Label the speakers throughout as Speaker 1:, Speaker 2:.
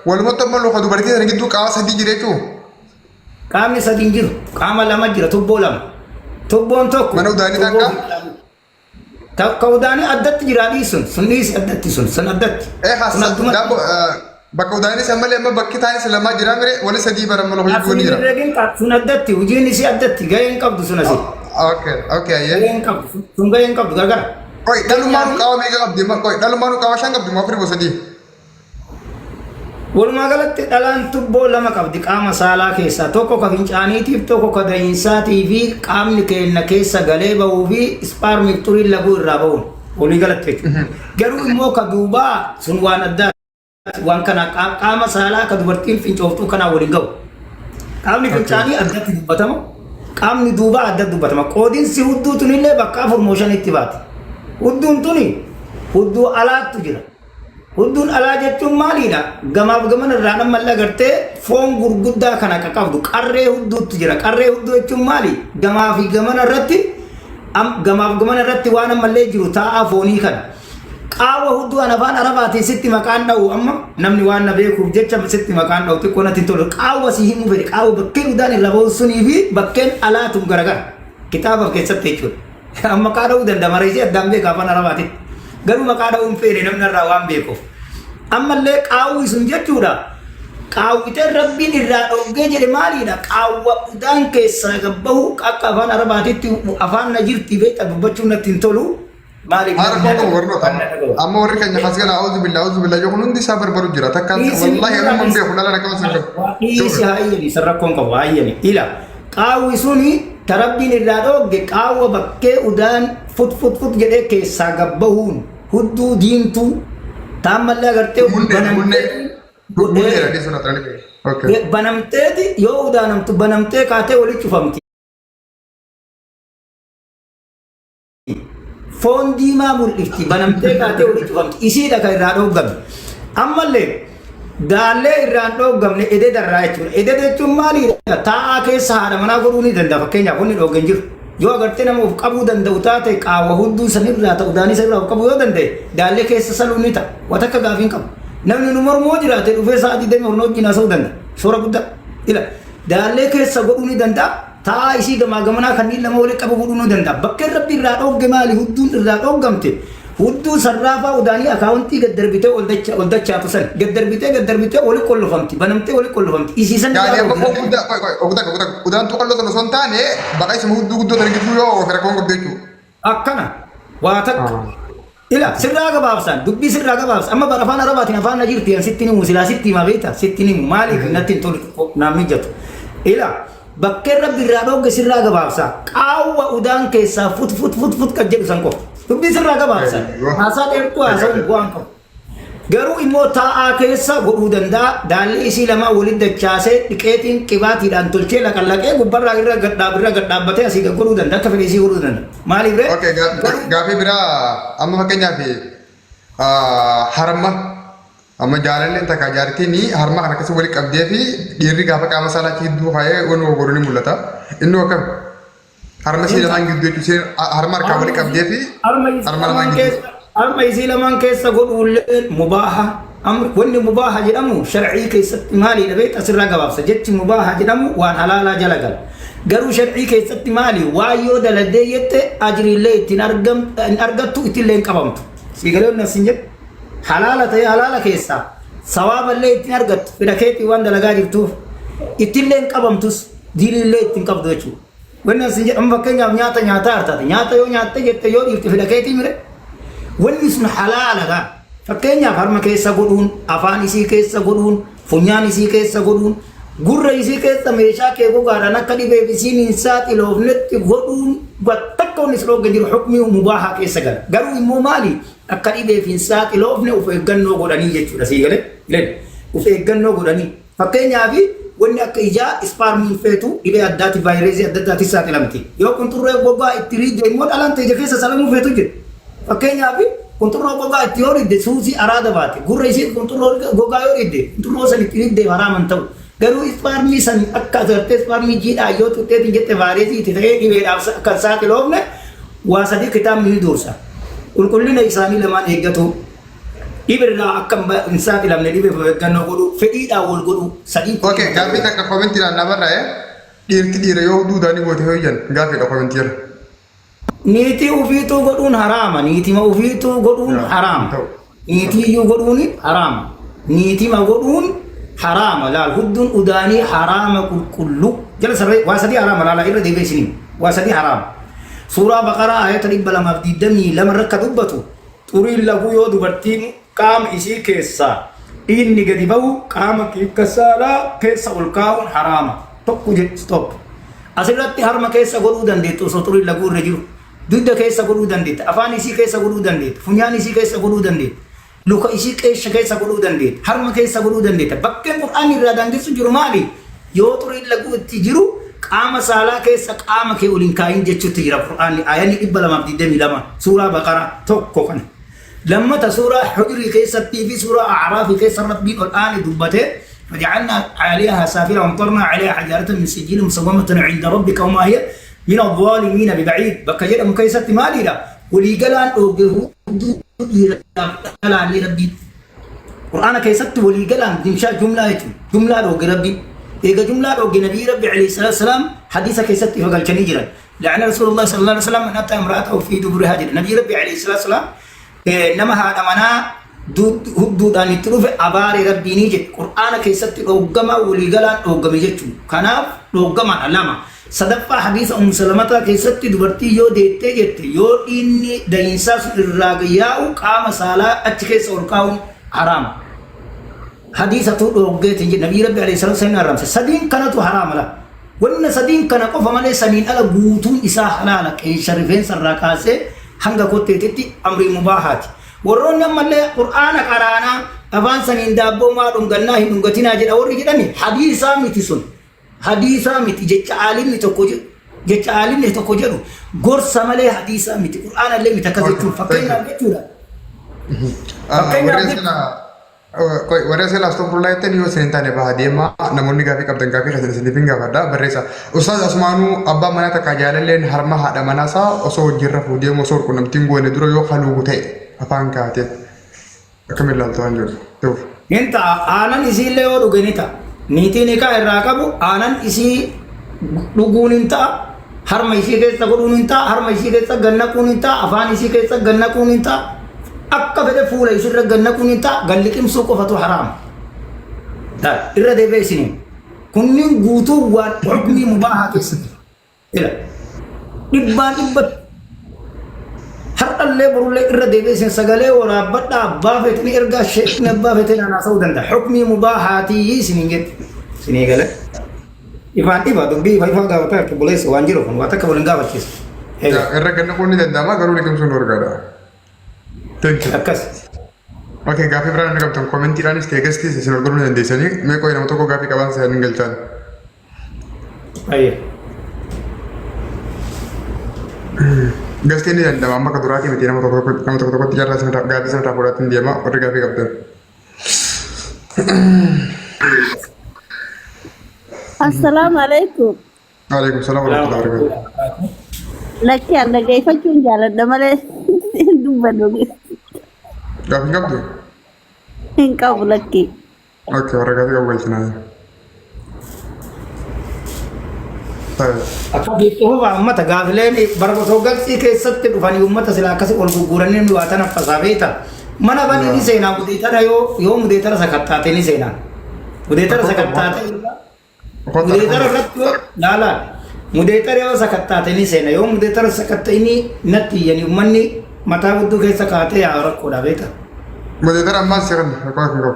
Speaker 1: Walumatti amma luka dubartii sana gidduu qaama sadii jira jechuun.
Speaker 2: Qaamni sadi hin jiru. Qaama lama jira, tubboo lama. Tubboon tokko
Speaker 1: Mana udaanii
Speaker 2: tubboo
Speaker 1: takka?
Speaker 2: fincaanii. Takka udaanii addatti jira dhiisun. Sun dhiisi addatti sun. Sun addatti.
Speaker 1: Eh has
Speaker 2: Sun addumatti.
Speaker 1: daabo bakka udaanii san malee amma bakki taanis lamaa jira mire wali sadii bara amma luka gidduu
Speaker 2: Sun
Speaker 1: wani jira.
Speaker 2: herregin qab- sun addatti. Hojiin isii addatti. Gahee hin qabdu sun asii.
Speaker 1: Okay, okay, ayyee.
Speaker 2: Gahee hin qabdu. Sun gahee hin qabdu gargara.
Speaker 1: Qoy dhalumaanuu qaama meeqa qabdi? Amma qoy dhalumaanuu qaama shan qabdi moo afurii moo sadii?
Speaker 2: Walumaa galatti dhalaan tubboo lama qabdi qaama saalaa keessaa tokko ka fincaaniitiif tokko ka dahiinsaatii fi qaamni keenna keessa galee bahuu fi ispaarmiif xuriin laguu irraa bahuun walii galatti jechuudha. Garuu immoo ka duubaa sun waan addaa waan kana qaama saalaa ka dubartiin fincooftuu kanaa waliin gahu. Qaamni fincaanii addatti dubbatama. Qaamni duubaa addatti dubbatama. Qoodinsi hudduu tunillee bakka afur moo shanitti baati. Hudduun tuni hudduu alaattu jira. Hudduun alaa jechuun maaliidha? Gamaaf gamana irraan ammallee agartee foon gurguddaa kana akka qabdu qarree hudduutti jira. Qarree hudduu jechuun maali? Gamaa fi gamana irratti gamaaf gamana irratti waan ammallee jiru taa'aa foonii kana. Qaawwa hudduu an afaan arabaatiin sitti maqaan dha'u amma namni waan na beekuuf jecha sitti maqaan dha'u xiqqoo natti hin tolu. Qaawwa si himuu fedhe qaawwa bakkeen udaan irra ba'u sunii fi bakkeen alaa tun garagara. Kitaaba keessatti jechuudha. An maqaa dha'uu danda'a mareesee addaan beeka afaan arabaatitti. Garuu maqaa dha'uu hin feene namni irraa waan beekuuf. Ammallee qaawwi sun jechuudha. Qaawwiteen rabbiin irraa dhoggee jedhe maaliidha? Qaawwa udaan keessaa gabbahu akka afaan arabaatitti afaan na jirti beekta dubbachuun natti hin tolu. Maaliif
Speaker 1: Haa
Speaker 2: namni
Speaker 1: rakkoo
Speaker 2: na
Speaker 1: qabu
Speaker 2: dhaga'u?
Speaker 1: barnoota.
Speaker 2: Waan na dhaga'u.
Speaker 1: Amma warri keenya as gala auzu billah auzu billah yoo kun hundi isaa barbaru jira. Takka
Speaker 2: Dhiisi
Speaker 1: wallahi
Speaker 2: irraa
Speaker 1: amma hin
Speaker 2: dhiisi.
Speaker 1: beeku dhala nakama san qabu.
Speaker 2: Dhiisi haayyani san rakkoon qabu haayyani. Ila qaawwi suni ta rabbiin irraa dhoogge qaawwa bakkee udaan fut fut fut jedhee keessaa gabbahuun hudduu diimtuu taammallee agartee
Speaker 1: Munnee munnee
Speaker 2: banamtee
Speaker 1: munnee dha sun atrani beeku. Okay.
Speaker 2: banamteeti yoo udaanamtu banamtee kaatee walitti cufamti. Foon diimaa mul'ifti banamtee kaatee walitti cufamti isiidha kan irraa dhooggame. Ammallee daallee irraa hin dhooggamne ededa irraa jechuudha. Ededa jechuun maaliidha? Taa'aa keessa haadha manaa godhuu ni danda'a fakkeenyaaf wanni dhoogge hin jiru. Yoo agartee nama of qabuu danda'u taate qaawwa hudduu sanirraa ta'u daanii sanirraa of qabuu yoo danda'e daallee keessa saluu ni ta'a. Wata akka gaafii hin qabu. Namni nu mormoo jiraate dhufee sa'aatii 24 wajjin haasa'uu danda'a. Soora guddaa. Ila daallee keessa godhuu ni danda'a. Taa'aa isii gamaa gamanaa kanneen lama walitti qabu godhuu ni danda'a. Bakkeen rabbi irraa dhoogge maali? Hudduun irraa dhooggamte. Hudduu sarraafaa udaanii akaawuntii gad darbitee ol dacha ol dachaatu san. Gad darbitee gad darbitee wali qollofamti. Banamtee wali qollofamti. Isii san irraa
Speaker 1: Yaani amma
Speaker 2: dhoogge
Speaker 1: foon
Speaker 2: rabbi.
Speaker 1: guddaa qoy qoy ogudaka ogudaka udaan tuqalloo sana osoo hin taane baqa isuma hudduu guddoo tana gidduu yoo oofe rakkoon qabdu jechuudha.
Speaker 2: Akkana. Waa takka. Ila sirraa gabaabsaan dubbii sirraa gabaabsa amma bara afaan arabaatiin afaan na jirti an sitti himu silaa sitti hima beekta sitti himu maaliif natti hin tolu naan mijatu ila bakkeen rabbi irraa dhoogge sirraa gabaabsa qaawwa udaan keessaa fut fut fut fut kan jedhu san qofa dubbii sirraa gabaabsa haasaa dheertuu haasa'uun bu'aan qabu Garuu immoo taa'aa keessa godhuu danda'a. Daallee isii lamaan walitti dachaasee dhiqeetiin qibaatiidhaan tolchee laqallaqee gubbarraa irra gad dhaab irra gad dhaabbatee asii gad godhuu danda'a. Akka fedhe isii godhuu danda'a. Maaliif ree?
Speaker 1: Okay, gaafii biraa amma fakkeenyaaf harma amma jaalalleen takka jaartiin harma kana akkasii walitti qabdee fi dhiirri gaafa qaama saalaa achi gidduu kaa'ee waan godhu ni mul'ata. Inni akkam? Harma isii lamaan gidduu jechuun isheen harma harkaan wali qabdee fi
Speaker 2: Harma isii
Speaker 1: harma lamaan
Speaker 2: lamaan
Speaker 1: gidduu.
Speaker 2: keessa harma isii lamaan keessa godhuullee mubaaha. Wanni mubaaha jedhamu shar'ii keessatti maaliidha beekta asirraa gabaabsa. Jechi mubaaha jedhamu waan halaalaa jala gala. Garuu shar'ii keessatti maali? Waan yoo dalagdee jette ajriillee ittiin argam hin argattu ittillee hin qabamtu. Sii galee wanni asin jedhu halaala ta'ee halaala keessaa sawaaballee ittiin argattu fedha keetii waan dalagaa jirtuuf ittillee hin qabamtus diiniillee ittiin qabdu jechuudha. Wanni asin jedhamu fakkeenyaaf nyaata nyaataa hartaate nyaata yoo nyaatte jette yoo dhiifte fedha keetii mire wanni sun halaala gaa fakkeenyaaf harma keessa godhuun afaan isii keessa godhuun funyaan isii keessa godhuun gurra isii keessa meeshaa kee gogaadhaan akka dhibeef isiin hin saaxiloofnetti godhuun takka wanni si dhoogge jiru hukmii mubaahaa keessa gala garuu immoo maali akka dhibeef hin saaxiloofne of eeggannoo godhanii jechuudha sii galee of eeggannoo godhanii Fakkeenyaaf, wanni akka ijaa ispaarmii hin feetu, dhibee addaatiif vaayirasii adda addaatif saaxilamti. Yoo qunxurree gogaa itti riidde immoo dhalaan ta'e ija keessa salamuu feetu jira. Fakkeenyaaf, qunxurroo gogaa itti yoo riidde suusii araada baate. Gurra isii qunxurroo gogaa yoo riidde qunxurroo san itti riidde haraama hin ta'u. Garuu ispaarmii san akka agartee ispaarmii jiidhaa yoo xuxxeetiin jette vaayirasii itti ta'ee dhibeedhaaf akka hin saaxiloofne waa sadii kitaabni ni dursa. Qulqullina isaanii lamaan eeggatu. Dhibirraa akka hin saaxilamne dhibeef of eeggannoo godhuu, fedhiidhaan wal godhuu, sadiin kun
Speaker 1: Okay,
Speaker 2: mata
Speaker 1: gaaffii
Speaker 2: duree.
Speaker 1: takka koomentiidhaan na barraa'e. Dhiirti dhiira yoo duudaan goote yoo iyyan gaaffiidha koomentii jala.
Speaker 2: Niitii ufiituu godhuun haraama. Niitima ufiituu godhuun
Speaker 1: Yaa, hin
Speaker 2: haraama.
Speaker 1: ta'u.
Speaker 2: Niitii iyyuu godhuun haraama. Niitima godhuun haraama. Laal hudduun udaanii haraama qulqulluu. Jala sarree waa sadii haraama laala irra deebi'ee isiniin. Waa sadii haraama. Suuraa Baqaraa ayata 222 irra akka dubbatu xuriin laguu yoo dubartiin qaama isii keessaa dhiigni gadi bahu qaama kiikka saalaa keessa ol kaa'uun haraama. Tokko jedhu stop. Asirratti harma keessa godhuu dandeettu osoo xuriin laguu irra jiru. Dugda keessa godhuu dandeetta. Afaan isii keessa godhuu dandeetta. Funyaan isii keessa godhuu dandeetta. Luka isii qeesha keessa godhuu dandeetta. Harma keessa godhuu dandeetta. Bakkeen Qur'aanni irraa daangessu jiru maali? Yoo xuriin laguu itti jiru qaama saalaa keessa qaama kee ol hin kaayin jechuutti jira Qur'aanni. Aayanni 222 suuraa Baqaraa tokko kana. Lammata suuraa Hujrii keessattii fi suuraa A'raafii keessa Rabbiin ol aane dubbatee فجعلنا عاليها سافلة وامطرنا عليها حجارة من سجيل مسومة عند ربك وما هي من الظالمين ببعيد بك jedhamu keessatti maalidha waliigalaan dhooge hudduu dhiiraaf dhalaallee Rabbiin Qur'aana keessatti waliigalaan dimshaa jumlaa jechuudha. Jumlaa dhooge Rabbiin. Eega jumlaa dhooge Nabii Rabbi alayhi salaatu salaam hadiisa keessatti ifa galchanii jiran. La'ana Rasuulullah sallallahu alaihi wasallam man ataa imra'atahu fi duburihaa jedhe. Nabii Rabbi alayhi salaatu salaam nama haadha manaa hudduudhaan itti dhufe abaare Rabbiinii jedhe. Qur'aana keessatti dhooggamaa waliigalaan dhooggame jechuudha. Kanaaf dhooggamaadha lama. Sadaffaa hadiisa Ummu Salamataa keessatti dubartii yoo deettee jette yoo dhiinni dayiinsaa sun irraa yaa'u qaama saalaa achi keessa ol kaa'uun haraama. Hadiisatu dhooggeetiin jedhe Nabii Rabbi alayhi salaatu wasallam haramse. Sadiin kanatu haraama la. Wanna sadiin kana qofa malee saniin ala guutuun isaa halaala qeensa rifeensa irraa kaasee hanga kotteetitti amrii mubaahaati. Warroonni ammallee Qur'aana qaraanaa afaan saniin daabboo maa dhungannaa hin dhungatinaa jedha warri jedhani hadiisaa miti sun. Hadiisaa miti jecha aalimni tokko jedhu jecha aalimni tokko jedhu gorsa malee hadiisaa miti Qur'aana illee miti akkas
Speaker 1: Okay,
Speaker 2: jechuun
Speaker 1: thank you.
Speaker 2: fakkeenyaaf jechuudha. Fakkeenyaaf
Speaker 1: Warreen
Speaker 2: jechuudha.
Speaker 1: sila warreen sila astofurlaa jettan yoo isin hin taane baha deemaa namoonni gaafii qabdan gaafii keessan isiniif hin gaafadha barreessa. Ustaaz Asumaanuu abbaa manaa takka jaalalleen harma haadha manaa isaa osoo hojiirra fuudhee osoo qunnamtiin goone dura yoo haluugu ta'e afaan kaatee akkamiin ilaaltu waan jedhu. Ta'uuf.
Speaker 2: Hin ta'a aanan isiillee yoo dhuge ni ta'a. Niitiin hiikaa irraa qabu aanan isii dhuguun hin ta'a. Harma isii keessa godhuun hin ta'a. Harma isii keessa gannaquun hin ta'a. Afaan isii keessa gannaquun hin ta'a. Akka fedhe fuula isirra gannaquun hin ta'a. Gad liqimsuu qofatu haraama. Irra deebi'ee isiniin. Kunniin guutuu waan hukmii mubaahaa keessatti. Ila dhibbaan dhibbatti har'allee borullee irra deebi'ee isin sagalee waraabbadhaa abbaa feetanii ergaa sheekni abbaa feetanii anaa ta'uu danda'a. Hukmii mubaahaatii isiniin jedhe. Isinii gale. Ifaan ifa dubbii ifa ifaa gaafataa jirtu buleessa waan jiru kun waa takka waliin gaafachiisa. Eega
Speaker 1: Irra gannaquun ni danda'ama garuu liqimsuun dhorkaadha. Thank you.
Speaker 2: akkas.
Speaker 1: Okay, gaaffii biraa namni qabdan koomentiidhaanis ta'e gastiis isin ol godhuu ni dandeessanii mee qoy nama tokko gaaffii qaban se'anii galchaan.
Speaker 2: Ayyee.
Speaker 1: Gastiin ni danda'ama amma akka duraatii miti nama tokko tokko nama tokko tokkotti jarraa sanarraa gaaffii sanarraa fuudhaatiin deema warri gaaffii qabdan.
Speaker 3: Assalaamu alaikum.
Speaker 1: Waalaikum salaam warahmatullahi wabarakatuh.
Speaker 3: Lakki an dhaggeeffachuun jaaladha malee hin dubbadhu.
Speaker 1: Gaaffii qabdu?
Speaker 3: Hin qabu lakki.
Speaker 1: Okay, warra gaaffii qabu galchinaa.
Speaker 2: Akka beektu uummata gaafileen bara osoo galchii keessatti dhufanii uummata sila akkasii ol gurguranii namni waa tana fasaa beekta. Mana banii ni seenaa mudeetara yoo yoo mudeetara sakattaate ni seenaa. Mudeetara sakattaate mudeetara irratti yoo laalaa mudeetara yoo sakattaate ni seena yoo mudeetara sakatta'inii natti iyyanii uummanni mataa gudduu keessa kaatee yaa rakkoodha beekta.
Speaker 1: Mudeetara ammaas seeran rakkoo hin qabu.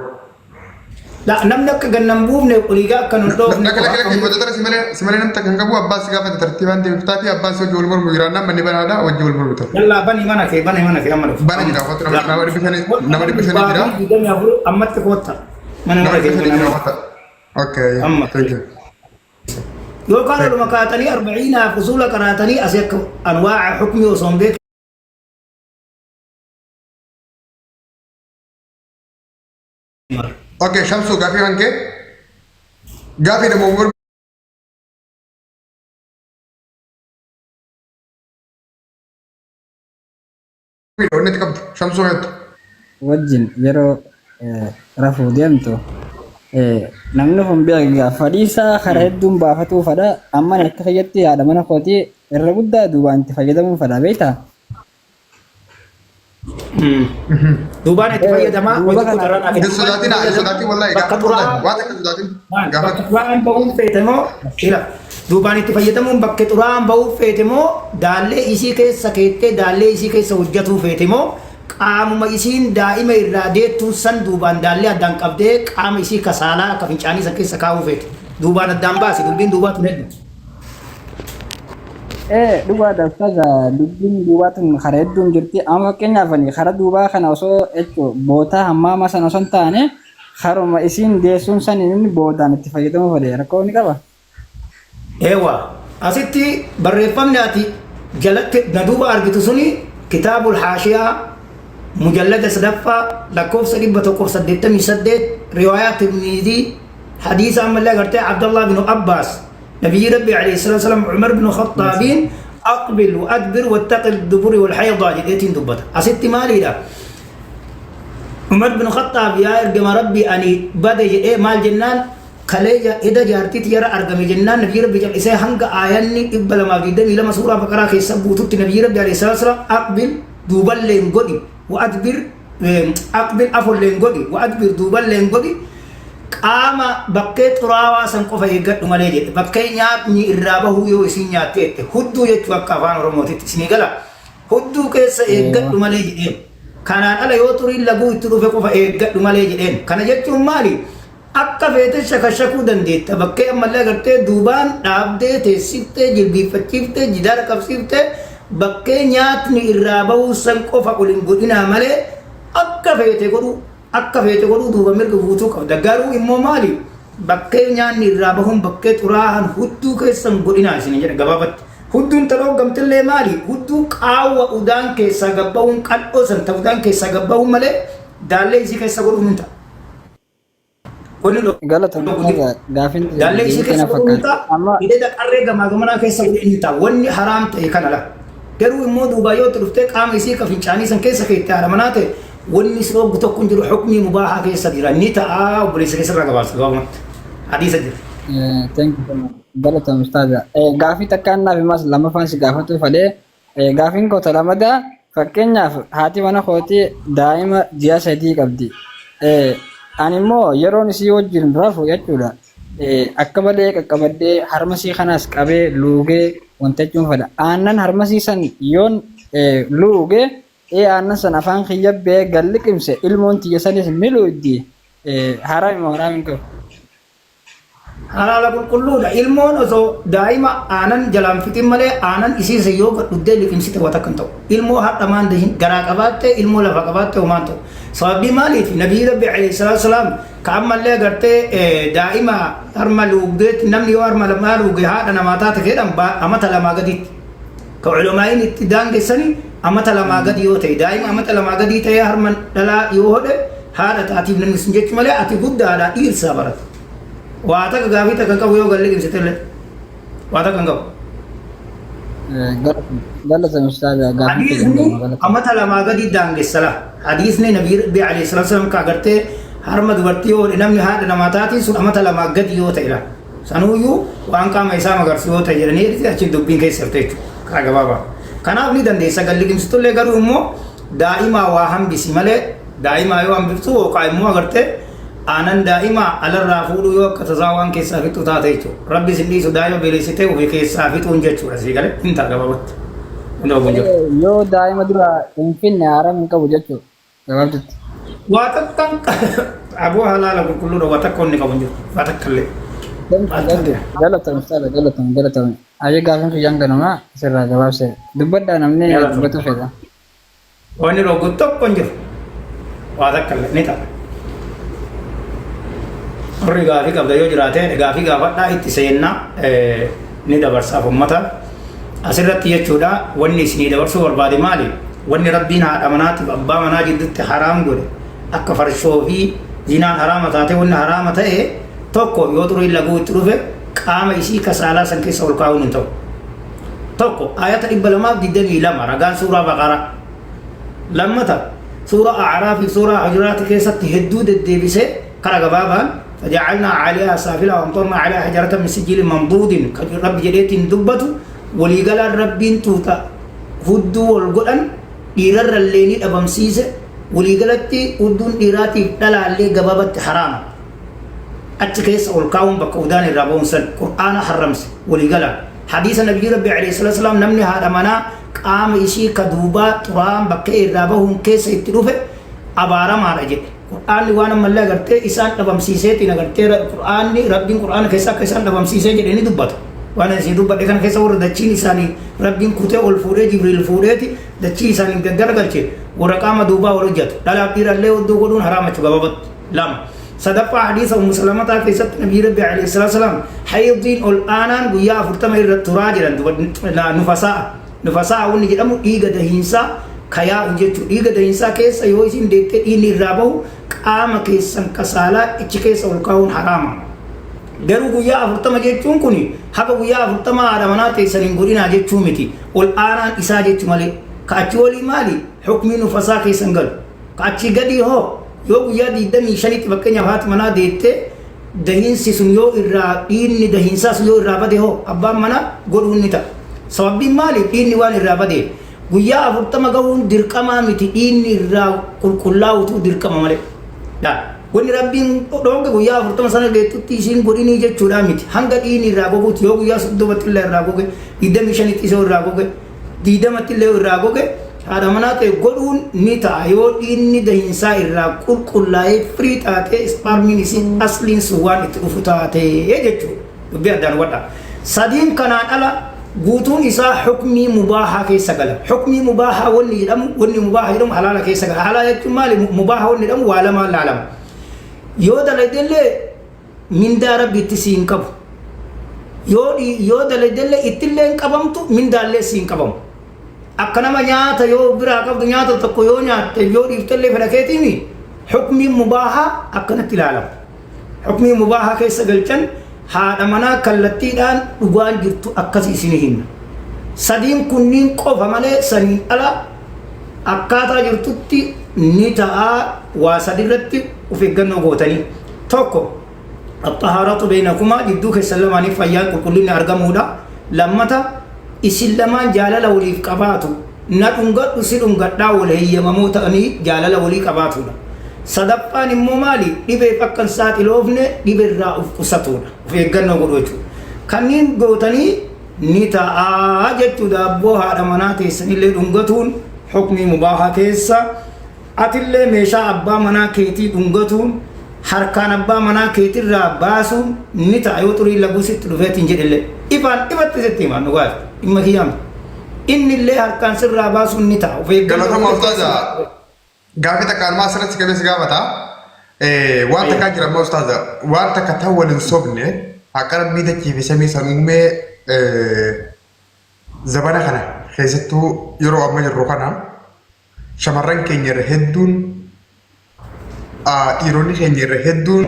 Speaker 2: Namni akka gannan buufne oliigaa akka nun dhoofne
Speaker 1: Lakki lakki lakki mudeetara si malee si malee namni kan qabu abbaa si gaafate tartiibaan deebiftaa fi abbaan si hojii wal mormu jiraannaan manni banaadha hojii wal mormu ta'a.
Speaker 2: Yallaa bani mana kee bani mana kee amma dhufu.
Speaker 1: Bana jira qotu nama 500 jira.
Speaker 2: 24 ammatti kootta. Mana
Speaker 1: Nama
Speaker 2: mana kee
Speaker 1: 500 jira
Speaker 2: mana.
Speaker 1: qotta. Okay,
Speaker 2: Amma.
Speaker 1: thank you.
Speaker 2: Yookaan oluma kaatanii arba'iinaa fusuula qaraatanii asii akka anwaa'a hukmii osoo hin beekin.
Speaker 1: Okay, Shamsu gaafii kan kee gaafii nama umur onnee qabdu Shamsu heettu.
Speaker 4: wajjin yeroo rafuu deemtu namni kun beekaa fadhiisaa karaa hedduun baafatuu fadha. Amma akka fayyatti haadha mana kootii irra guddaa duubaan itti fayyadamuu fadha beektaa?
Speaker 2: Duubaan itti fayyadamaa
Speaker 4: Duuba
Speaker 2: wanti
Speaker 4: kana
Speaker 2: kutaraan hafe.
Speaker 1: Hin sodaatin, hin sodaatin wallahi
Speaker 2: Bakka
Speaker 1: gaafadhu
Speaker 2: xuraa'aa
Speaker 1: wallahi waan takka hin sodaatin
Speaker 2: bakka
Speaker 1: gaafadhu.
Speaker 2: xuraa'aan ba'uun feete moo ila duubaan itti fayyadamuun bakka xuraa'aan ba'uun feete moo daallee isii keessa keettee daallee isii keessa hojjatuu feete moo qaamuma isiin daa'ima irraa deettuun san duubaan daallee addaan qabdee qaama isii kasaalaa akka fincaanii san keessa kaa'uu feete duubaan addaan baasi dubbiin duubaa tun hedduu.
Speaker 4: Dhugaadha ustaaza, dubbiin duubaa tun karaa hedduun jirti. Amma fakkeenyaaf ani karaa duubaa kana osoo jechuun bootaa hammaama sana osoo hin taane karuma isiin deessuun san inni boodaan itti fayyadamuu fedhe rakkoo ni qaba.
Speaker 2: Eewa asitti barreeffamni ati jalatti na duuba argitu suni kitaabul haashiyaa mujallada sadaffaa lakkoofsa 188 riwaayaa Tirmizii hadiisa ammallee agartee Abdallah bin Abbaas nabiyyi Rabbi alayhi salatu wasalam Umar bin Khattaabiin aqbil wa adbir wattaqi duburi wal haydaa jedheetiin dubbata. Asitti maaliidha? Umar bin Khattaab yaa ergama Rabbi ani bade jedhee maal jennaan kalee hida jaartiiti yara argame jennaan nabiyyi Rabbi cal'isee hanga aayanni 222 suuraa Baqaraa keessa buututti nabiyyi Rabbi alayhi salatu wasalam aqbil duuballeen godhi wa adbir aqbil afolleen godhi wa adbir duuballeen godhi qaama bakkee xuraawaa san qofa eeggadhu malee jedhe. Bakkee nyaatni irraa bahuu yoo isin nyaatte jette hudduu jechuu akka afaan Oromootitti isinii gala hudduu keessa eeggadhu malee jedheen. Kanaan ala yoo xuriin laguu itti dhufe qofa eeggadhu malee jedheen. Kana jechuun maali? Akka feete shakashakuu dandeetta. Bakkee ammallee agartee duubaan dhaabdee teessiftee jilbiiffachiiftee jidaara qabsiiftee bakkee nyaatni irraa bahuu san qofa ol hin godhinaa malee akka feete godhuu akka feete godhuu duuba mirga guutuu qabda. Garuu immoo maali? Bakkee nyaanni irraa bahuun bakkee xuraahan hudduu keessan godhinaa isin jedha gabaabatti. Hudduun ta dhooggamtillee maali? Hudduu qaawwa udaan keessaa gabbahuun qal'oo san ta udaan keessaa gabbahuun malee daallee isii keessa godhuun hin ta'a. Wanni
Speaker 4: Galatoon ustaaza, gaafiin
Speaker 2: daallee isii
Speaker 4: deebii
Speaker 2: keessa
Speaker 4: na
Speaker 2: godhuun hin
Speaker 4: fakkaata.
Speaker 2: ta'a.
Speaker 4: Amma
Speaker 2: Hidhata qarree gamaa gamanaa keessa godhuun hin ta'a. Wanni haraam ta'e kana la. Garuu immoo duubaa yoo itti dhuftee qaama isii ka fincaanii san keessa keetti haadha manaa ta'e wanni si dhoggu tokko hin jiru hukmii mubaahaa keessa jira. Ni ta'a obboleessa keessa irraa gabaabsa gabaabumatti. Hadiisa jira.
Speaker 4: Thank you so much. Galatoon ustaaza. Gaafii takkaan naaf himas lammaffaan si gaafatu fedhee gaafiin koo lamadaa fakkeenyaaf haati mana kootii daa'ima ji'a 3 qabdi. Ani immoo yeroon isii wajjin rafu jechuudha. Akka malee qaqqabadhee harmasii kanaas qabee luugee wanta jechuun fedha. Aannan harmasii san yoon luugee aannan san afaan kiyya bee galliqimse ilmoon tiyya sanis ni luugdi. Haraami moo haraami hin qabu?
Speaker 2: Halaala qulqulluudha. Ilmoon osoo daa'ima aanan jalaan fixin malee aanan isiisa yoo gadhuddee liqimsite waa takka hin ta'u. Ilmoo hadha maan dahin garaa qabaattee ilmoo lafa qabaattee homaan ta'u. Sababni maaliif nabiyyi Rabbi alayhi salaatu salaam ka ammallee agartee daa'ima harma luugdeetti namni yoo harma lamaa luuge haadha namaa taate jedhan amata lamaa gaditti. Ka ulamaa'iin itti daangessani amata lamaa gadi yoo ta'e daa'ima amata lamaa gadii ta'ee harma dhalaa yoo hodhe haadha taatiif namni sun jechuu malee ati guddaadha dhiirsaa barate. Waa takka gaafii takka hin qabu yoo galle qimsite illee. Waa takka hin qabu.
Speaker 4: Galatoon ustaaza, gaafii
Speaker 2: Hadiisni amata lamaa gadi daangessa la. Hadiisni Nabii Rabbi alayhi salaatu wasalam ka agartee harma dubartii yoo namni haadha namaa taatiin sun amata lamaa gadi yoo ta'e la. Sanuuyyuu waan qaama isaa magarsu yoo ta'e jedhanii achi dubbiin keessa jirte jechuudha. Karaa gabaabaa. Kanaaf ni dandeessa galli qimsitullee garuu immoo daa'imaa waa hambisi malee daa'imaa yoo hambiftu yookaan immoo agartee aanan daa'imaa alarraa fuudhuu yoo akka tasaa waan keessaa fixu taate jechuudha. Rabbi isin dhiisu daa'ima beelessitee ofii keessaa fixuun jechuudha. Sii galee hin ta'a gabaabatti. Hundi oguun jiru.
Speaker 4: Yoo daa'ima dura hin finne haram hin qabu jechuudha gabaabdutti.
Speaker 2: Waa takkaan aboo halaala qulqulluudha waa takka inni qabu hin jiru. Waa takka illee.
Speaker 4: Galatoon ustaaza, galatoon galatoon. Ayyee gaafiin kiyyaan ganuma sirraa gabaabse. Dubbadhaa namni dubbatu fedha.
Speaker 2: Wanni dhoogu tokko hin jiru. Waa takka illee ni ta'a. Warri gaafii qabda yoo jiraate gaafii gaafadhaa itti seennaa ni dabarsaaf uummata. Asirratti jechuudha wanni isinii dabarsuu barbaade maali? Wanni Rabbiin haadha manaatiif abbaa manaa jidduutti haraam godhe akka farshoo fi zinaan haraama taate wanni haraama ta'e tokko yoo xuriin laguu itti dhufe qaama isii kasaalaa san keessa ol kaa'uun hin ta'u. Tokko ayata 222 ragaan suuraa Baqaraa. Lammata Suuraa A'raaf fi suuraa Hujuraat keessatti hedduu deddeebisee kara gabaabaan faja'alnaa 'alayhaa saafilaa wa amxarnaa 'alayhaa hijaaratan min sijjiilin manduudin kan Rabbi jedheetiin dubbatu waliigalaan Rabbiin tuuta hudduu wal godhan dhiirarrallee ni dhabamsiise waliigalatti hudduun dhiiraatiif dhalaallee gabaabatti haraama. Achi keessa ol kaa'uun bakka udaan irraa ba'uun san Qur'aana harramse walii galaan. Hadiisa Nabiyyii Rabbii aleyhi salaatu wassalaam namni haadha manaa qaama ishii ka duubaa xuraa'aan bakkee irraa bahuun keessa itti dhufe abaaramaadha jedhe. Qur'aanni waan ammallee agartee isaan dhabamsiiseetiin agartee Qur'aanni Rabbiin Qur'aana keessa akka isaan dhabamsiisee jedhe ni dubbata. Waan ani isin dubbadhe kana keessa warra dachiin isaanii Rabbiin kutee ol fuudhee Jibriil fuudheeti dachii isaanii gaggaragalche warra qaama duubaa wal hojjatu. Dhalaaf dhiirallee hudduu godhuun haraama jechuudha gabaabatti. 2. Sadaffaa hadiisa Ummu Salamataa keessatti Nabiyyi Rabbi alayhi salaatu wasalaam haydiin ol aanaan guyyaa 40 irra turaa jedhan nufasaa. Nufasaa wanni jedhamu dhiiga dahiinsaa ka yaa'u jechuudha. Dhiiga dahiinsaa keessa yoo isin deettee dhiigni irraa bahu qaama keessan ka saalaa ichi keessa ol kaa'uun haraama. Garuu guyyaa 40 jechuun kun haga guyyaa 40 haadha manaa teessan hin godhinaa jechuu miti. Ol aanaan isaa jechu malee. Ka achi olii maali? Hukmii nufasaa keessan galu. Ka achii gadii hoo yoo guyyaa 25tti fakkeenyaaf haati manaa deettee dahiinsi sun yoo irraa dhiigni dahiinsaa sun yoo irraa bade hoo abbaan manaa godhuun ni ta'a. Sababbiin maali? Dhiigni waan irraa badeef. Guyyaa 40 gahuun dirqamaa miti dhiigni irraa qulqullaa'utu dirqama malee. Laa wanni Rabbiin dhoonge guyyaa 40 sana geettutti isiin godhinii jechuudhaa miti. Hanga dhiigni irraa goguutti yoo guyyaa 30tti illee irraa goge 25tti isoo irraa goge 20tti illee irraa goge haadha manaa ta'e godhuun ni ta'a yoo dhiigni dahiinsaa irraa qulqullaa'ee firii taatee ispaarmiin isii asliin sun waan itti dhufu taate jechuudha. Dubbii addaan hubadhaa. Sadiin kanaan ala guutuun isaa hukmii mubaahaa keessa gala. Hukmii mubaahaa wanni jedhamu wanni mubaahaa jedhamu halaala keessa gala. Halaala jechuun maali? Mubaahaa wanni jedhamu waa lamaan laalama. Yoo dalagdellee mindaa Rabbi itti siin qabu. Yoo yoo dalagdellee ittillee hin qabamtu mindaallee siin qabamu. Akka nama nyaata yoo biraa qabdu nyaata tokko yoo nyaatte yoo dhiiftellee fedha keetiimi hukmiin mubaahaa akkanatti ilaalama. Hukmii mubaahaa keessa galchan haadha manaa kallattiidhaan dhugaan jirtu akkasii isinii himna. Sadiin kunniin qofa malee saniin ala akkaataa jirtutti ni ta'a waa sadi irratti of eeggannoo gootanii. Tokko Axxahaaratu beeynakumaa jidduu keessan lamaaniif fayyaan qulqullinni argamuudha. Lammata isin lamaan jaalala waliif qabaatu. Na dhungadhu si dhungadhaa wal heeyyamamoo ta'anii jaalala walii qabaatuudha. Sadaffaan immoo maali? Dhibeef akka hin saaxiloofne dhiberraa of qusatuudha. Of eeggannoo godhuu jechuudha. Kanneen gootanii ni ta'a jechuudha. Abboo haadha manaa teessanillee dhungatuun hukmii mubaahaa keessa Atillee meeshaa abbaa manaa keetii dhungatuun harkaan abbaa manaa keetirraa baasuun ni ta'a yoo xuriin laguu sitti dhufeetiin jedhellee. Ifaan ifatti sitti himaan dhugaati. Dhimma kiyyaa miti. Innillee harkaan sirraa baasuun ni ta'a. Of eeggannoo
Speaker 1: Galatoma
Speaker 2: godhe
Speaker 1: ustaaza. Gaafii takka armaa asirratti qabee si gaafata. Waan takkaa jira amma ustaaza. Waan takka tan wal hin sobne haqa rabbii dachii fi samii san uumee zabana kana keessattuu yeroo amma jirru kana Shamarran keenya irra hedduun, dhiironni keenya irra hedduun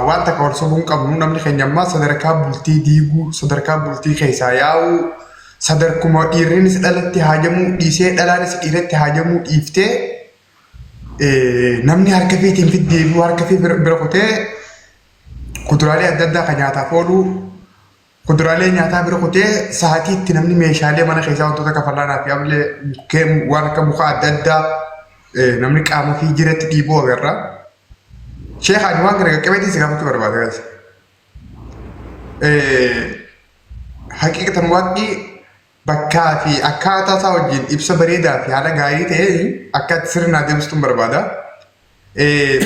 Speaker 1: waan takka wal sobuu hin qabnu. Namni keenya ammaa sadarkaa bultii diiguu, sadarkaa bultii keessaa yaa'uu, sadarkuma dhiirrinis dhalatti haajamuu dhiisee dhalaanis dhiiratti haajamuu dhiiftee namni harka fiitiin fiddeebi'uu harka fi bira kutee kuduraalee adda addaa kan nyaataaf oolu Kuduraalee nyaataa bira kutee sa'aatii itti namni meeshaalee mana keessaa wantoota akka fal'aanaa fi ablee mukkeen waan akka mukaa adda addaa namni qaama fi jiratti dhiibuu agarra. Sheekh ani waan kana qaqqabeetiin si gaafachuu barbaada guys. Haqiiqatan waaqni bakkaa fi akkaataa isaa wajjin ibsa bareedaa fi haala gaarii ta'een akka ati sirnaa deebistuun barbaada.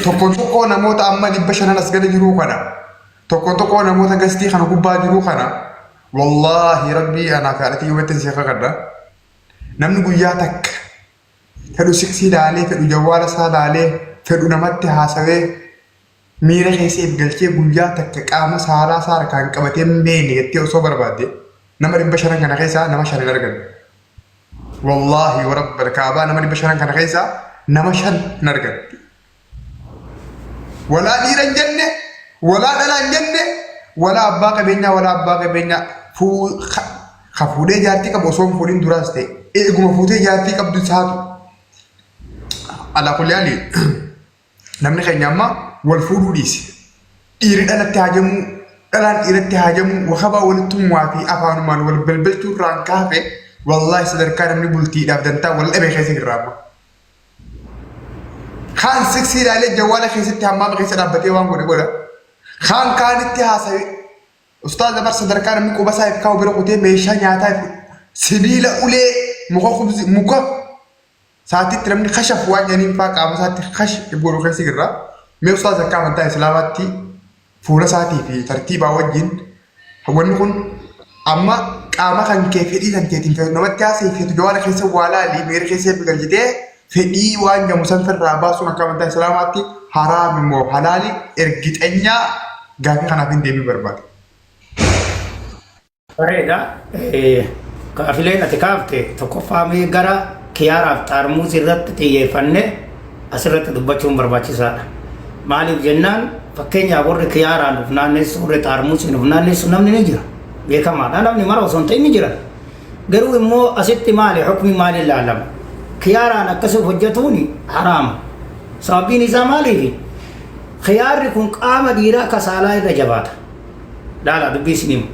Speaker 1: Tokkoon tokkoo namoota amma 500 as gala jiruu kana tokkoon tokkoo namoota gastii kana gubbaa jiruu kana wallaahi rabbii anaa fi haadhatii hubattiin si kakadha. Namni guyyaa takka fedhu siksii laalee fedhu jawwaala isaa laalee fedhu namatti haasawee miira keessa if galchee guyyaa takka qaama saalaa isaa harkaan qabatee hin beekne jettee osoo barbaadde nama 500 kana keessaa nama 5 hin arganne. Wallaahi wa rabbal kaabaa nama 500 kana keessaa nama 5 hin arganne. Walaa dhiira hin jenne, walaa dhalaa hin jenne, walaa abbaa qabeenyaa, walaa abbaa qabeenyaa ka fuudhee jaartii qabu osoo hin fuudhin duraas ta'e. Eeguma fuutee jaartii qabdu isaatu. Alaa kulli haali namni keenya amma wal fuudhuu dhiise. Dhiirri dhalatti haajamuu, dhalaan dhiiratti haajamuu, wakabaa walitti tumuwaa fi afaanumaan wal balbalchuu irraan kaafe wallaahi sadarkaa namni bultiidhaaf dantaa wal dhabe keessa jirra amma. Kaan siksii ilaalee jawwaala keessatti hammaama keessa dhaabbatee waan godhe godha. Kaan kaanitti haasawe. Ustaaza bar sadarkaa namni quba isaa if kaa'u bira kutee meeshaa nyaataa if sibiila ulee muka kubzi muka saatitti namni kashaf waan jedhaniin faa qaama isaatti kash if godhu keessa jirra. Mee ustaaza akka amantaa islaamaatti fuula isaatii fi tartiibaa wajjin wanni kun amma qaama kan kee fedhii kan keetiin feetu namatti haasa'e feetu jawaala keessa waa laali miira keessa eebbi galchitee fedhii waan jamu san firraa baasuun akka amantaa islaamaatti haraami moo halaali ergixenyaa gaafii kanaaf hin deebii barbaada.
Speaker 2: Bareeda. Gaafileen ati kaafte tokkoffaa mee gara kiyaaraaf xaarmuus irratti xiyyeeffanne asirratti dubbachuun barbaachisaadha. Maaliif jennaan fakkeenyaaf warri kiyaaraan of naannessu warri xaarmuusiin of naannessu namni ni jira. Beekamaadha namni mara osoo hin ta'in ni jira. Garuu immoo asitti maali hukmi maali ilaalama? Kiyaaraan akkasii hojjetuun haraama. Sababiin isaa maaliifi? Kiyaarri kun qaama dhiiraa kasaalaa irra jabaata. Laala dubbii isin himu.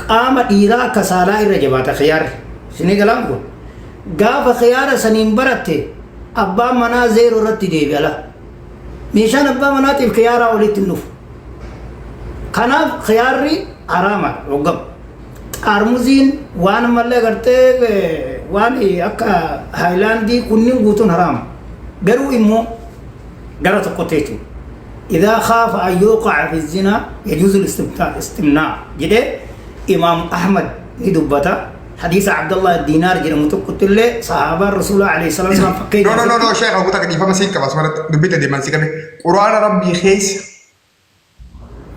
Speaker 2: Qaama dhiiraa kasaalaa irra jabaata khiyaarri. Isinii galaan kun. Gaafa khiyaara saniin baratte abbaan manaa zeeroo irratti deebi'a la. Meeshaan abbaa manaatiif khiyaaraa olitti hin dhufu. Kanaaf khiyaarri haraama hoggam. Xaarmuziin waan ammallee agartee waan akka haayilaandii kunniin guutuun haraama. Garuu immoo gara tokkotti jechuudha. Idaa khaafa an yuuqa'a fi zinaa yajuuzu istimnaa jedhee Imaam Ahmad ni dubbata. Hadiisa Abdallah Diinaar jedhamu tokkotti illee sahaabaan Rasuulaa alayhi salaatu wasalaam
Speaker 1: No,
Speaker 2: fakkeenyaaf
Speaker 1: no, no, no, sheekh Abu Takka dhiifama siin qaba asumarratti dubbii deeman si qabe. Quraana Rabbii keessa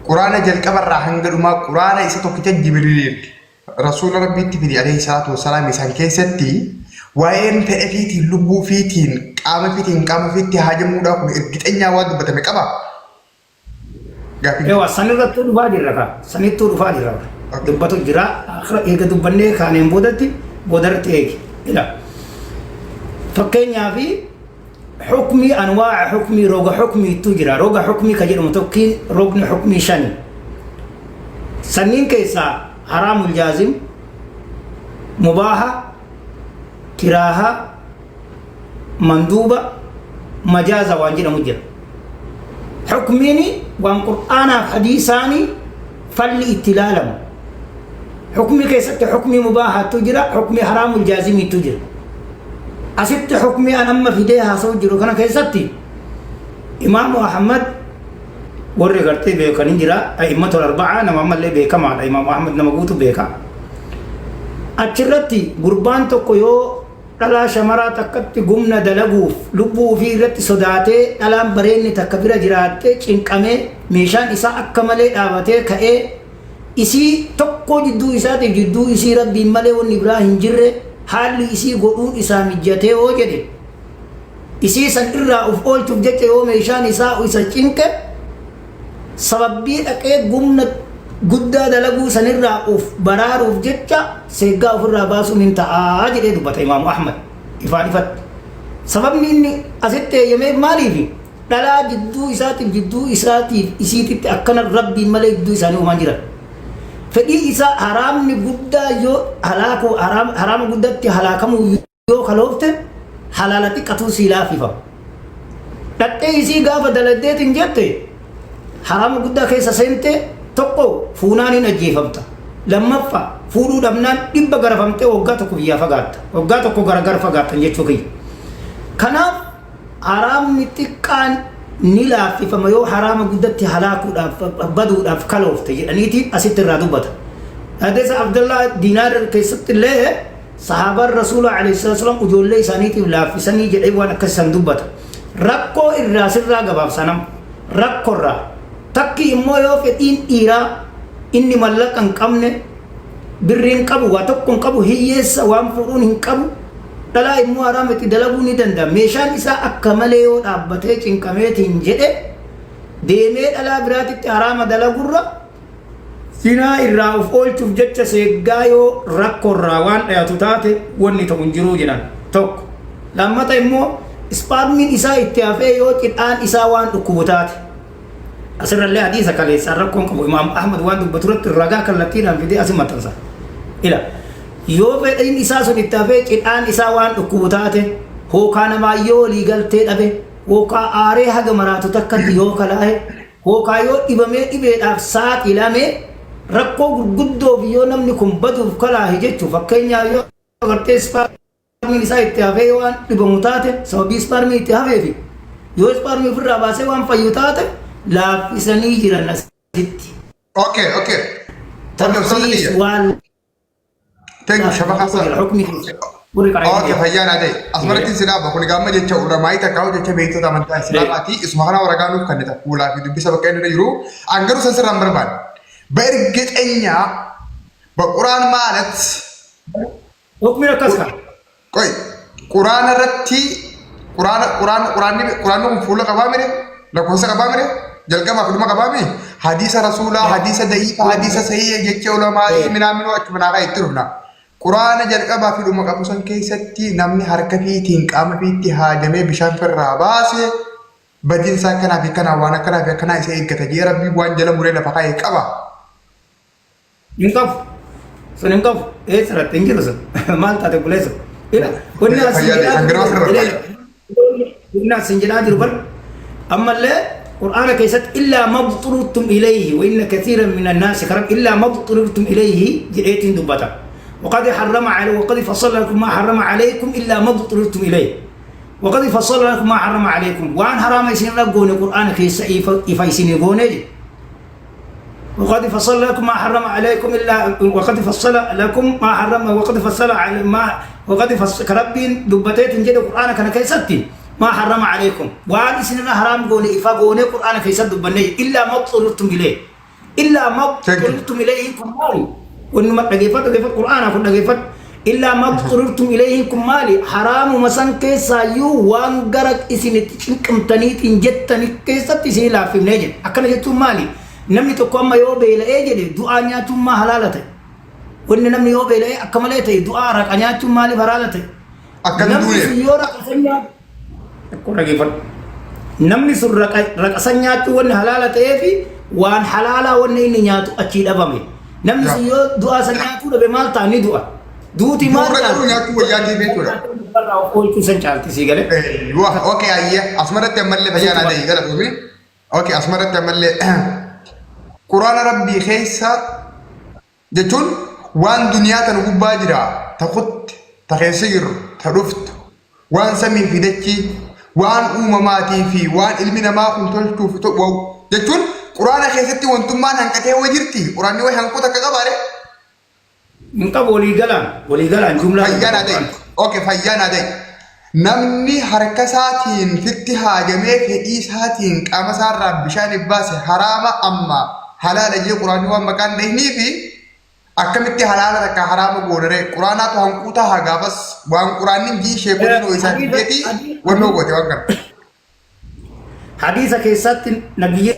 Speaker 1: Quraana jalqabarraa hanga dhumaa Quraana isa tokkicha Jibriil Rasuula Rabbiitti fide alayhi salaatu wassalaam isaan keessatti waa'een fedha fiitiin lubbuu fiitiin qaama fiitiin qaama fiitti haajamuudhaa kun ergixenyaa waan dubbatame qaba. Gaaffiin
Speaker 2: Ewa sanirrattuu dhufaa jirra ka sanittuu dhufaa jirra
Speaker 1: Okay.
Speaker 2: dubbatu jira akhira eega dubbannee kaaneen boodatti boodarratti eegi ila fakkeenyaa fi hukmii anwaa'a hukmii roga hukmiittuu jira roga hukmii ka jedhamu tokki rogni hukmii shani sanniin keessaa haraamul jaazim mubaaha kiraaha manduuba majaaza waan jedhamu jira hukmiin waan qur'aanaaf hadiisaani falli itti ilaalamu hukmii keessatti hukmii mubaahaattu jira hukmii haraamul jaazimiittu jira asitti hukmii an amma fidee haasa'u jiru kana keessatti imaamu ahmad warri gartee beekan hin jira a'immatul arba'aa nama ammallee beekamaadha imaamu ahmad nama guutu beeka achirratti gurbaan tokko yoo dhalaa shamaraa takkatti gumna dalaguuf lubbuu ofii irratti sodaatee dhalaan bareenni takka bira jiraattee cinqamee meeshaan isaa akka malee dhaabatee ka'ee isii tokkoo jidduu isaatiif jidduu isii rabbiin malee wanni biraa hin jirre haalli isii godhuun isaa mijjatee yoo jedhe isii san irraa of oolchuuf jecha yoo meeshaan isaa isa cinqe sababbii dhaqee gumna guddaa dalaguu sanirraa of baraaruuf jecha seeggaa ofirraa baasuun hin ta'aa jedhee dubbata imaamu Ahmad ifaan ifatti. Sababni inni asitti eeyyameef maaliifi? Dhalaa jidduu isaatiif jidduu isaatiif isiititti akkana rabbiin malee jidduu isaanii uumaan jiran. Fedhii isaa haraamni guddaa yoo halaakuu haraama guddatti halaakamuu yoo kaloofte halaala xiqqatuu sii laaffifama. Dhaqxee isii gaafa dalagdeetiin jette haraama guddaa keessa seente tokko fuunaan hin ajjeefamta. Lammaffaa fuudhuu dhabnaan dhibba garafamtee waggaa tokko biyyaa fagaatta. Waggaa tokko gargar fagaattan jechuu kiyya. Kanaaf haraamni xiqqaan ni laaffifama yoo haraama guddatti halaakuudhaaf baduudhaaf kaloofte jedhaniiti asitti irraa dubbata. Hadiisa Abdullah Diinaar keessatti illee sahaabaan Rasuula alayhi salaatu wasalaam ijoollee isaaniitiif laaffisanii jedhee waan akkasii san dubbata. Rakkoo irraa sirraa gabaabsa nama. Rakkoo irraa. Takki immoo yoo fedhiin dhiiraa inni mallaqa hin qabne birrii hin qabu waa tokko hin qabu hiyyeessa waan fuudhuun hin qabu dhalaa immoo haraama itti dalaguu ni danda'a. Meeshaan isaa akka malee yoo dhaabbatee cinqameetiin jedhe deemee dhalaa biraatitti haraama dalagurra Zinaa irraa of oolchuuf jecha seeggaa yoo rakkoorraa waan dhayatu taate wanni ta'u hin jiruu jedhan tokko. Lammata immoo ispaarmiin isaa itti hafee yoo cidhaan isaa waan dhukkubu taate. Asirrallee hadiisa kaleessaan rakkoon qabu Imaam Ahmad waan dubbatu irratti ragaa kallattiidhaan fidee asi maxxansa. Ila yoo fedhiin isaa sun itti hafee cidhaan isaa waan dhukkubu taate hookaa namaa yoo walii galtee dhabe hookaa aaree haga maraatu takkatti yoo kalaa'e hookaa yoo dhibamee dhibeedhaaf saaxilame rakkoo gurguddoof yoo namni kun baduuf kalaahe jechuu fakkeenyaaf yoo agartee ispaarmiin isaa itti hafee waan dhibamu taate sababii ispaarmii itti hafeefi yoo ispaarmii ofirraa baasee waan fayyu taate laaffisanii jiran asitti.
Speaker 1: Okay. Okay, ustaaza
Speaker 2: Tarxiis
Speaker 1: kiyya.
Speaker 2: waan
Speaker 1: Thank you, shabaqa
Speaker 2: jira
Speaker 1: isaa.
Speaker 2: hukmi keessa. Warri
Speaker 1: Okay,
Speaker 2: qara'ee
Speaker 1: fayyaa naa ta'e. Asumarratti si dhaaba. Kun gaama jecha ulamaa'ii takkaa jecha beektota amantaa Islaamaati. Isuma kana waraqaa nuuf kennita. Fuulaa fi dubbisa bakka inni irra jiru. An garuu san sirraan barbaade. በእርግጠኛ በቁርአን ማለት
Speaker 2: Hukmiin akkas qaba.
Speaker 1: ቆይ ቁርአን irratti quraana quraan quraanni quraanni kun fuula qabaa mire lakkoofsa qabaa mire jalqabaa fi dhuma qabaa mire hadiisa rasuulaa hadiisa da'iifa hadiisa sahiha jecha ulamaa'ii minaaminoo achuma naaqaa itti dhufna. Quraana jalqabaa fi dhuma qabu san keessatti namni harka fiitiin qaama fiitti haajamee bishaan firraa baase badiinsa akkanaa fi akkanaa waan akkanaa fi akkanaa isa eeggata jee rabbii waan jala muree lafa kaa'e qaba.
Speaker 2: Hin qabu. Sun hin qabu. Eessa irratti hin jiru sun. Maal taate buleessa. Ila wanni as
Speaker 1: Fayyaa ta'e
Speaker 2: jedhaa
Speaker 1: kan gara asirra barbaada.
Speaker 2: Wanni as jedhaa jiru bar ammallee Qur'aana keessatti illaa mabxururtum ilayhi wa inna kathiiran min annaasi karam illaa mabxururtum ilayhi jedheetiin dubbata. وقد حرم علي وقد فصل لكم ما حرم عليكم إلا ما اضطررتم إليه وقد فصل لكم ما حرم عليكم وان حرام إسن رقوني قرآن كيس إفا إسن قوني وقد فصل لكم ما حرم عليكم إلا وقد فصل لكم ما حرم وقد فصل على ما وقد فصل كربين دبتيت جد القرآن كان كيستي ما حرم عليكم وان إسن حرام قوني إفا قوني قرآن كيست دبني إلا ما اضطررتم إليه إلا ما
Speaker 1: Thank you.
Speaker 2: اضطررتم إليه كمالي وإنما dhaggeeffadhu dhaggeeffadhu qur'aana kun dhaggeeffadhu illaa ma اضطررتم إليه kun maali haraamuma san keessaayyuu waan gara isinitti cinqamtaniitiin jettani keessatti isin laaffifnee jedhe akkana jechuun maali namni tokko amma yoo beela'ee jedhe du'aa nyaachuun maa halaala ta'e wanni namni yoo beela'ee akka malee ta'e du'aa raqa nyaachuun maaliif halaala ta'e
Speaker 1: Akka hin
Speaker 2: namni
Speaker 1: duuneef.
Speaker 2: sun yoo raqa san nyaatu Akkuma dhaggeeffadhu. Namni sun raqa san nyaachuu wanni halaala ta'eefi waan halaalaa wanni inni nyaatu achii dhabame. Namni sun yoo du'aa san nyaatuu dhabe maal ta'a ni du'a. Duuti maal
Speaker 1: Duura garuu
Speaker 2: caalti?
Speaker 1: nyaachuu wayyaa ta'e jechuudha.
Speaker 2: Barraa of oolchuu san caalti sii galee.
Speaker 1: Aywa, okay, ayyee. Asumarratti ammallee fayyaa naa ta'e galatoomi. Okay, asumarratti ammallee Quraana Rabbii keessa jechuun waan duniyaa tana gubbaa jira ta kutte ta keessa jirru ta dhuftu waan samii fi dachii waan uumamaatii fi waan ilmi namaa kun tolchuuf jechuun quraana keessatti wantummaan hanqatee way jirti quraanni way hanquu takka qabaare.
Speaker 2: Hin qabu walii galaan walii galaan jumlaa.
Speaker 1: Fayyaa naa ta'e. Okay, fayyaa naa ta'e. Namni harka isaatiin fitti haajamee fedhii isaatiin qaama isaarraa bishaan baase haraama amma halaala jee quraanni waan maqaan dhahinii fi akkamitti halaala takka haraama goonaree quraanaatu hanquutaa haa gaafas waan quraanni jii sheekotiin hoo isaan fiddeeti wannoo goote waan kana.
Speaker 2: Hadiisa keessatti nabiyyi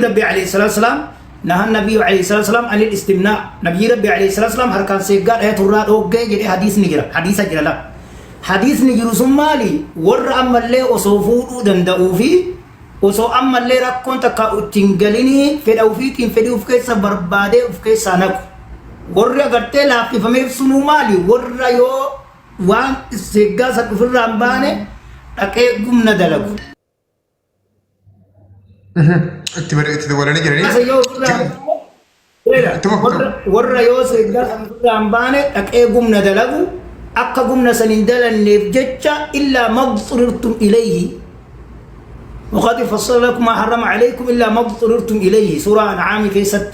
Speaker 2: Rabbi alayhi salaatu salaam naha nabiyyu alayhi salaatu salaam anil istimnaa nabiyyi Rabbi alayhi salaatu salaam harkaan seeggaa dhaya turraa dhoggee jedhee hadiisni jira hadiisa jira la hadiisni jiru sun maali warra ammallee osoo fuudhuu danda'uu fi osoo ammallee rakkoon takka ittiin galinii fedha ofiitiin fedhii of keessa barbaadee of keessaa naqu warri agartee laaffifameef sunuu maali warra yoo waan seeggaa san ofirraa hin baane dhaqee gumna dalagu.
Speaker 1: Itti bare itti dabalanii jiranii.
Speaker 2: Asa yoo ofirraa
Speaker 1: Itti fufu.
Speaker 2: Warra yoo seeggaa san ofirraa hin baane dhaqee gumna dalagu akka gumna san hin dalanneef jecha illaa madxurirtum ilayhi وقد فصل لكم ما حرم عليكم إلا ما اضطررتم إليه سورة أنعام كيست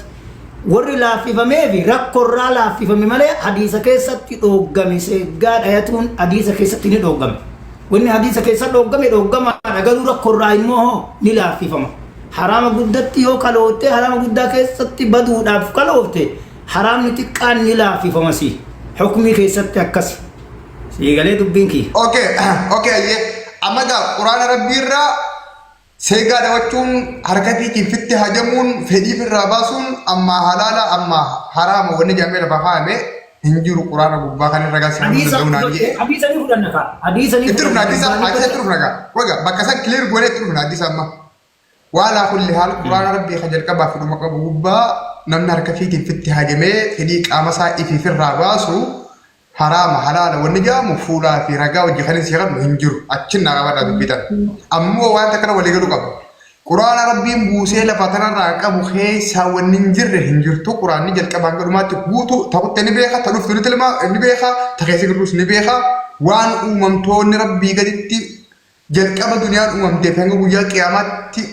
Speaker 2: warri laaffifamee fi rakkoorraa laaffifame malee hadiisa keessatti dhooggame seeggaa dhayatuun hadiisa keessatti ni dhooggame. Wanni hadiisa keessa dhooggame dhooggamaadha garuu rakkoorraa immoo hoo ni laaffifama. Haraama guddatti yoo kalootte haraama guddaa keessatti baduudhaaf kaloofte haraamni xiqqaan ni laaffifama si. Hukmii keessatti akkasi. Sii galee dubbiin kiyya.
Speaker 1: Okay, okay, ayyee. Amma gaa quraana rabbiirraa Seegaa dhawachuun harka fiitiin fitti hajamuun fedhii firraa baasuun ammaa halaala ammaa haraama wanni jedhamee lafa kaa'ame hin jiru quraana gubbaa kan irra gaasii hunda
Speaker 2: Hadiisa
Speaker 1: danda'u naan jedhe.
Speaker 2: hadiisa ni fudhanna kaa. Hadiisa ni
Speaker 1: Itti dhufna
Speaker 2: fudhanna.
Speaker 1: hadiisa hadiisa itti dhufna gaa. Waga bakka san clear goonee itti dhufna hadiisa amma. Waalaa kulli haal quraana rabbii kan jalqabaa fi dhuma qabu gubbaa namni harka fiitiin fitti hajamee fedhii qaama isaa ifiif irraa baasu haraama halaala wanni jedhamu fuulaa fi ragaa wajji kan isii qabnu hin jiru. Achin naa qabadhaa dubbii tana. Ammoo waan takka walii galuu qabu. Quraana rabbiin buusee lafa tanarraa qabu keessaa wanni hin jirre hin jirtu. Quraanni jalqabaa hanga dhumaatti guutuu ta'utti ni beeka, ta dhuftu ni tilma ni beeka, ta keessa jirtus ni beeka. Waan uumamtoonni rabbii gaditti jalqaba duniyaan uumamtee fi hanga guyyaa qiyaamaatti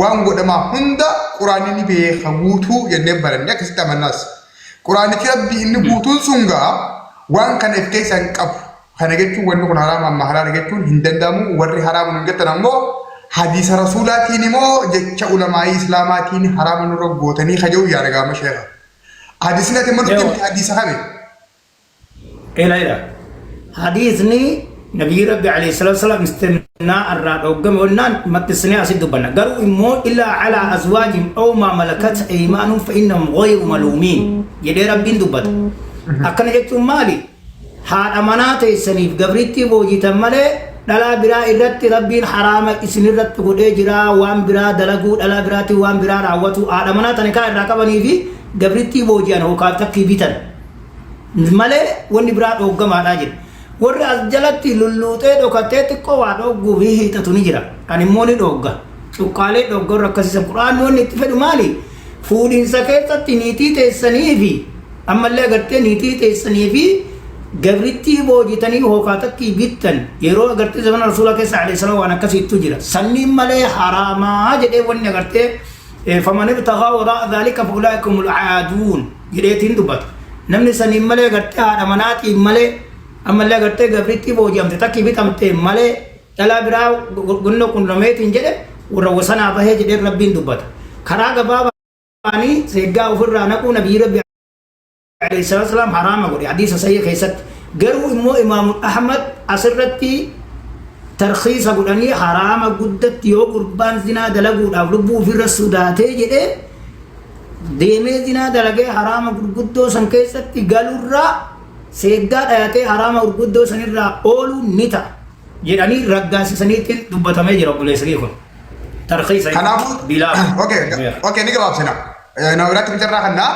Speaker 1: waan godhamaa hunda quraanni ni beeka guutuu jennee baranne akkasitti amannaas. Quraanichi rabbii inni guutuun sun gaa waan kana if keessaa hin qabu. Kana jechuun wanni kun haraama amma halaala jechuun hin danda'amu. Warri haraama nun jettan ammoo hadiisa rasuulaatiin immoo jecha ulamaa'ii islaamaatiin haraama nurra gootanii kaja'u yaada gaama sheekha. Hadiisni ati amma nutti himte hadiisa kami?
Speaker 2: Ila ila. Hadiisni nabiyyi rabbi alayhi salatu wasalam istimnaa irraa dhoggame wannaan maxxisnee asitti dubbanna. Garuu immoo ilaa alaa azwaajihim aw maa malakat aymaanuhum fa innahum ghayru maluumiin jedhee rabbiin dubbata. Akkana jechuun maali? Haadha manaa teessaniif gabrittii boojitan malee dhalaa biraa irratti rabbiin haraama isin irratti godhee jira waan biraa dalaguu dhalaa biraatiin waan biraa raawwatu haadha manaa tani kaa irraa qabanii fi gabrittii booji'an hookaa takkii bitan. Malee wanni biraa dhooggamaadhaa jedhe. Warri as jalatti lulluuxee dhokatee xiqqoo waa dhoogguu fi hiixatu ni jira. Kan immoo ni dhoogga. Cuqqaalee dhoogga warra akkasiisan. Qur'aanni wanni itti fedhu maali? Fuudhinsa keessatti niitii teessanii fi ammallee agartee niitii teessanii fi gabrittii boojitanii hookaa takkii bittan yeroo agartee zamana rasuulaa keessa alayhi salaam waan akkasiittu jira. Sanniin malee haraamaa jedhee wanni agartee faman ibtagaa waraa dhaalika fa ulaa'ika humul aaduun jedheetiin dubbata. Namni saniin malee agartee haadha manaatiin malee ammallee agartee gabrittii booji'amte takkii bitamte malee dhalaa biraa gonnoo qunnameetiin jedhe warra wasanaa bahee jedhee rabbiin dubbata. Karaa gabaabaanii seeggaa ofirraa naquu nabiyyi rabbi alayhi salaatu wasalaam haraama godhe hadiisa sahih keessatti. Garuu immoo imaamu Ahmad asirratti tarkiisa godhanii haraama guddatti yoo gurbaan zinaa dalaguudhaaf lubbuu ofirra sodaatee jedhee deemee zinaa dalagee haraama gurguddoo san keessatti galurraa seeggaa dhayatee haraama gurguddoo sanirraa ooluu ni ta'a jedhanii raggaasisaniitiin dubbatamee jira obboleessi kun. Tarkiisa
Speaker 1: Kanaafuu
Speaker 2: bilaa.
Speaker 1: okay okay ni gabaabsina. Nama biraatti bicarraa kannaa.